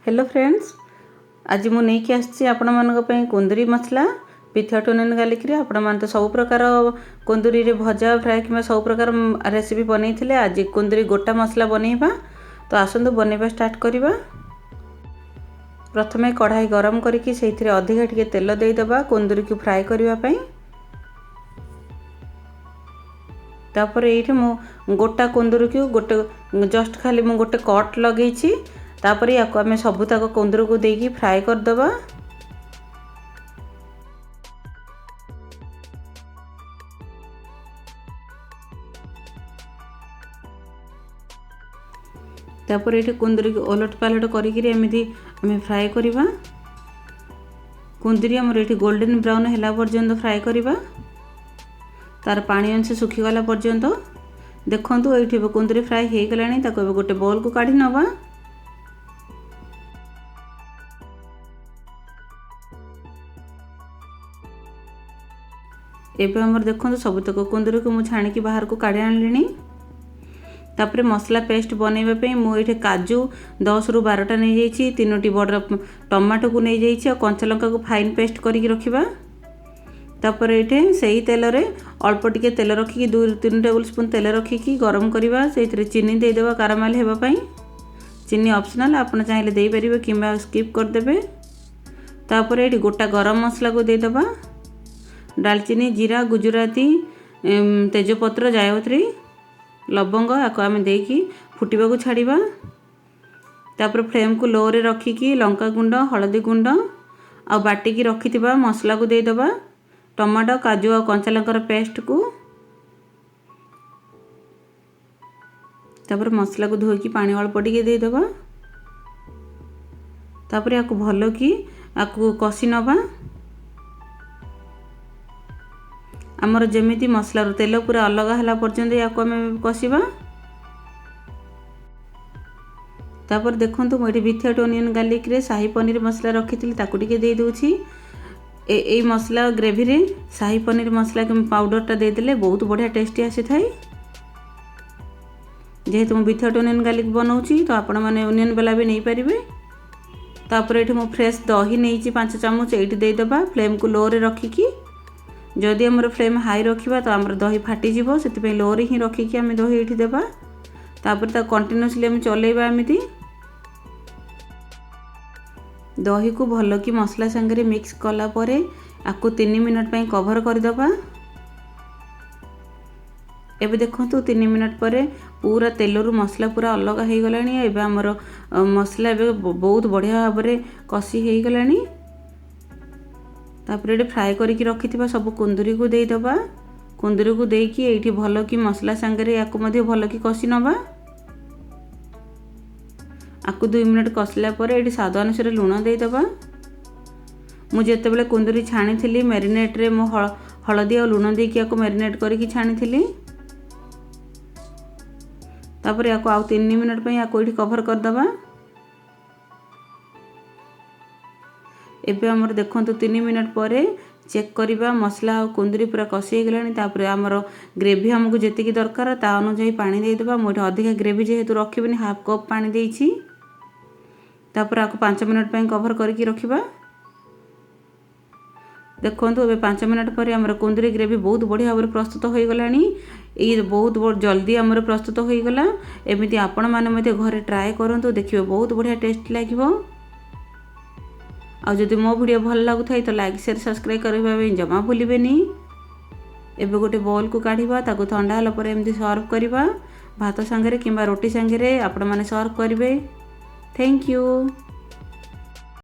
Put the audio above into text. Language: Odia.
ହ୍ୟାଲୋ ଫ୍ରେଣ୍ଡସ୍, ଆଜି ମୁଁ ନେଇକି ଆସିଛି ଆପଣମାନଙ୍କ ପାଇଁ କୁନ୍ଦୁରି ମସଲା ୱିଥାଉଟ୍ ଅନିଅନ୍ ଗାର୍ଲିକ୍ରେ। ଆପଣମାନେ ତ ସବୁ ପ୍ରକାର କୁନ୍ଦୁରିରେ ଭଜା, ଫ୍ରାଏ କିମ୍ବା ସବୁ ପ୍ରକାର ରେସିପି ବନେଇଥିଲେ। ଆଜି କୁନ୍ଦୁରି ଗୋଟା ମସଲା ବନେଇବା। ତ ଆସନ୍ତୁ, ବନେଇବା ଷ୍ଟାର୍ଟ କରିବା। ପ୍ରଥମେ କଢ଼ାଇ ଗରମ କରିକି ସେଇଥିରେ ଅଧିକା ଟିକେ ତେଲ ଦେଇଦେବା କୁନ୍ଦୁରିକୁ ଫ୍ରାଏ କରିବା ପାଇଁ। ତାପରେ ଏଇଠି ମୁଁ ଗୋଟା କୁନ୍ଦୁରିକୁ ଗୋଟେ ଜଷ୍ଟ ଖାଲି ମୁଁ ଗୋଟେ କଟ୍ ଲଗେଇଛି। ତାପରେ ୟାକୁ ଆମେ ସବୁତକ କୁନ୍ଦୁରିକୁ ଦେଇକି ଫ୍ରାଏ କରିଦେବା। ତାପରେ ଏଇଠି କୁନ୍ଦୁରିକୁ ଓଲଟ ପାଲଟ କରିକିରି ଏମିତି ଆମେ ଫ୍ରାଏ କରିବା। କୁନ୍ଦୁରି ଆମର ଏଇଠି ଗୋଲ୍ଡେନ୍ ବ୍ରାଉନ୍ ହେଲା ପର୍ଯ୍ୟନ୍ତ ଫ୍ରାଏ କରିବା, ତାର ପାଣି ଅଂଶ ଶୁଖିଗଲା ପର୍ଯ୍ୟନ୍ତ। ଦେଖନ୍ତୁ, ଏଇଠି ଏବେ କୁନ୍ଦୁରି ଫ୍ରାଏ ହେଇଗଲାଣି। ତାକୁ ଏବେ ଗୋଟେ ବୋଲ୍କୁ କାଢ଼ି ନେବା। ଏବେ ଆମର ଦେଖନ୍ତୁ, ସବୁତକ କୁନ୍ଦୁରିକୁ ମୁଁ ଛାଣିକି ବାହାରକୁ କାଢ଼ି ଆଣିଲିଣି। ତାପରେ ମସଲା ପେଷ୍ଟ ବନେଇବା ପାଇଁ ମୁଁ ଏଇଠି କାଜୁ 10ରୁ 12ଟା ନେଇଯାଇଛି, ତିନୋଟି ବଡ଼ ଟମାଟୋକୁ ନେଇଯାଇଛି ଆଉ କଞ୍ଚା ଲଙ୍କାକୁ ଫାଇନ୍ ପେଷ୍ଟ କରିକି ରଖିବା। ତାପରେ ଏଇଠି ସେଇ ତେଲରେ ଅଳ୍ପ ଟିକେ ତେଲ ରଖିକି, 2-3 ଟେବୁଲ୍ ସ୍ପୁନ୍ ତେଲ ରଖିକି ଗରମ କରିବା। ସେଇଥିରେ ଚିନି ଦେଇଦେବା କାରାମାଲ ହେବା ପାଇଁ। ଚିନି ଅପସନାଲ୍, ଆପଣ ଚାହିଁଲେ ଦେଇପାରିବେ କିମ୍ବା ସ୍କିପ୍ କରିଦେବେ। ତାପରେ ଏଇଠି ଗୋଟା ଗରମ ମସଲାକୁ ଦେଇଦେବା, ଡାଲଚିନି, ଜିରା, ଗୁଜୁରାତି, ତେଜପତ୍ର, ଜାୟତ୍ରୀ, ଲବଙ୍ଗ। ଆକୁ ଆମେ ଦେଇକି ଫୁଟିବାକୁ ଛାଡ଼ିବା। ତାପରେ ଫ୍ଲେମ୍କୁ ଲୋରେ ରଖିକି ଲଙ୍କା ଗୁଣ୍ଡ, ହଳଦୀ ଗୁଣ୍ଡ ଆଉ ବାଟିକି ରଖିଥିବା ମସଲାକୁ ଦେଇଦେବା, ଟମାଟୋ, କାଜୁ ଆଉ କଞ୍ଚା ଲଙ୍କାର ପେଷ୍ଟକୁ। ତାପରେ ମସଲାକୁ ଧୋଇକି ପାଣି ଅଳ୍ପ ଟିକେ ଦେଇଦେବା। ତାପରେ ଆକୁ ଭଲକି ଆକୁ କଷି ନେବା। ଆମର ଯେମିତି ମସଲାରୁ ତେଲ ପୁରା ଅଲଗା ହେଲା ପର୍ଯ୍ୟନ୍ତ ୟାକୁ ଆମେ କଷିବା। ତାପରେ ଦେଖନ୍ତୁ, ମୁଁ ଏଠି ୱିଥାଉଟ୍ ଅନିଅନ୍ ଗାର୍ଲିକ୍ରେ ସାହି ପନିର ମସଲା ରଖିଥିଲି, ତାକୁ ଟିକେ ଦେଇଦେଉଛି। ଏଇ ମସଲା ଗ୍ରେଭିରେ ସାହି ପନିର ମସଲା ପାଉଡ଼ରଟା ଦେଇଦେଲେ ବହୁତ ବଢ଼ିଆ ଟେଷ୍ଟି ଆସିଥାଏ। ଯେହେତୁ ମୁଁ ୱିଥାଉଟ୍ ଅନିଅନ୍ ଗାର୍ଲିକ୍ ବନାଉଛି, ତ ଆପଣମାନେ ଅନିଅନ୍ ବାଲା ବି ନେଇପାରିବେ। ତାପରେ ଏଠି ମୁଁ ଫ୍ରେଶ୍ ଦହି ନେଇଛି 5 ଚାମଚ, ଏଇଠି ଦେଇଦେବା ଫ୍ଲେମ୍କୁ ଲୋରେ ରଖିକି। ଯଦି ଆମର ଫ୍ଲେମ୍ ହାଇ ରଖିବା ତ ଆମର ଦହି ଫାଟିଯିବ, ସେଥିପାଇଁ ଲୋରେ ହିଁ ରଖିକି ଆମେ ଦହି ଏଇଠି ଦେବା। ତାପରେ ତାକୁ କଣ୍ଟିନ୍ୟୁଅସଲି ଆମେ ଚଲେଇବା ଏମିତି। ଦହିକୁ ଭଲକି ମସଲା ସାଙ୍ଗରେ ମିକ୍ସ କଲା ପରେ ଆକୁ 3 ମିନିଟ୍ ପାଇଁ କଭର୍ କରିଦେବା। ଏବେ ଦେଖନ୍ତୁ, 3 ମିନିଟ୍ ପରେ ପୁରା ତେଲରୁ ମସଲା ପୁରା ଅଲଗା ହେଇଗଲାଣି। ଏବେ ଆମର ମସଲା ଏବେ ବହୁତ ବଢ଼ିଆ ଭାବରେ କଷି ହେଇଗଲାଣି। ତାପରେ ଏଠି ଫ୍ରାଏ କରିକି ରଖିଥିବା ସବୁ କୁନ୍ଦୁରିକୁ ଦେଇଦେବା। କୁନ୍ଦୁରିକୁ ଦେଇକି ଏଇଠି ଭଲକି ମସଲା ସାଙ୍ଗରେ ୟାକୁ ମଧ୍ୟ ଭଲକି କଷି ନେବା। ଆକୁ 2 ମିନିଟ୍ କଷିଲା ପରେ ଏଇଠି ସ୍ୱାଦ ଅନୁସାରେ ଲୁଣ ଦେଇଦେବା। ମୁଁ ଯେତେବେଳେ କୁନ୍ଦୁରି ଛାଣିଥିଲି, ମ୍ୟାରିନେଟ୍ରେ ମୁଁ ହଳଦୀ ଆଉ ଲୁଣ ଦେଇକି ୟାକୁ ମ୍ୟାରିନେଟ୍ କରିକି ଛାଣିଥିଲି। ତାପରେ ୟାକୁ ଆଉ 3 ମିନିଟ୍ ପାଇଁ ୟାକୁ ଏଇଠି କଭର୍ କରିଦେବା। ଏବେ ଆମର ଦେଖନ୍ତୁ, 3 ମିନିଟ୍ ପରେ ଚେକ୍ କରିବା, ମସଲା ଆଉ କୁନ୍ଦୁରି ପୁରା କଷି ହେଇଗଲାଣି। ତାପରେ ଆମର ଗ୍ରେଭି ଆମକୁ ଯେତିକି ଦରକାର ତା ଅନୁଯାୟୀ ପାଣି ଦେଇଦେବା। ମୁଁ ଏଠି ଅଧିକା ଗ୍ରେଭି ଯେହେତୁ ରଖିବିନି, ହାଫ୍ କପ୍ ପାଣି ଦେଇଛି। ତାପରେ ଆକୁ 5 ମିନିଟ୍ ପାଇଁ କଭର୍ କରିକି ରଖିବା। ଦେଖନ୍ତୁ, ଏବେ 5 ମିନିଟ୍ ପରେ ଆମର କୁନ୍ଦୁରି ଗ୍ରେଭି ବହୁତ ବଢ଼ିଆ ଭାବରେ ପ୍ରସ୍ତୁତ ହୋଇଗଲାଣି। ଏଇ ବହୁତ ଜଲ୍ଦି ଆମର ପ୍ରସ୍ତୁତ ହୋଇଗଲା। ଏମିତି ଆପଣମାନେ ମଧ୍ୟ ଘରେ ଟ୍ରାଏ କରନ୍ତୁ, ଦେଖିବେ ବହୁତ ବଢ଼ିଆ ଟେଷ୍ଟ ଲାଗିବ। ଆଉ ଯଦି ମୋ ଭିଡ଼ିଓ ଭଲ ଲାଗୁଥାଏ ତ ଲାଇକ୍, ସେୟାର, ସବସ୍କ୍ରାଇବ୍ କରିବା ପାଇଁ ଜମା ଭୁଲିବେନି। ଏବେ ଗୋଟେ ବୋଲ୍କୁ କାଢ଼ିବା। ତାକୁ ଥଣ୍ଡା ହେଲା ପରେ ଏମିତି ସର୍ଭ କରିବା। ଭାତ ସାଙ୍ଗରେ କିମ୍ବା ରୁଟି ସାଙ୍ଗରେ ଆପଣମାନେ ସର୍ଭ କରିବେ। Thank you.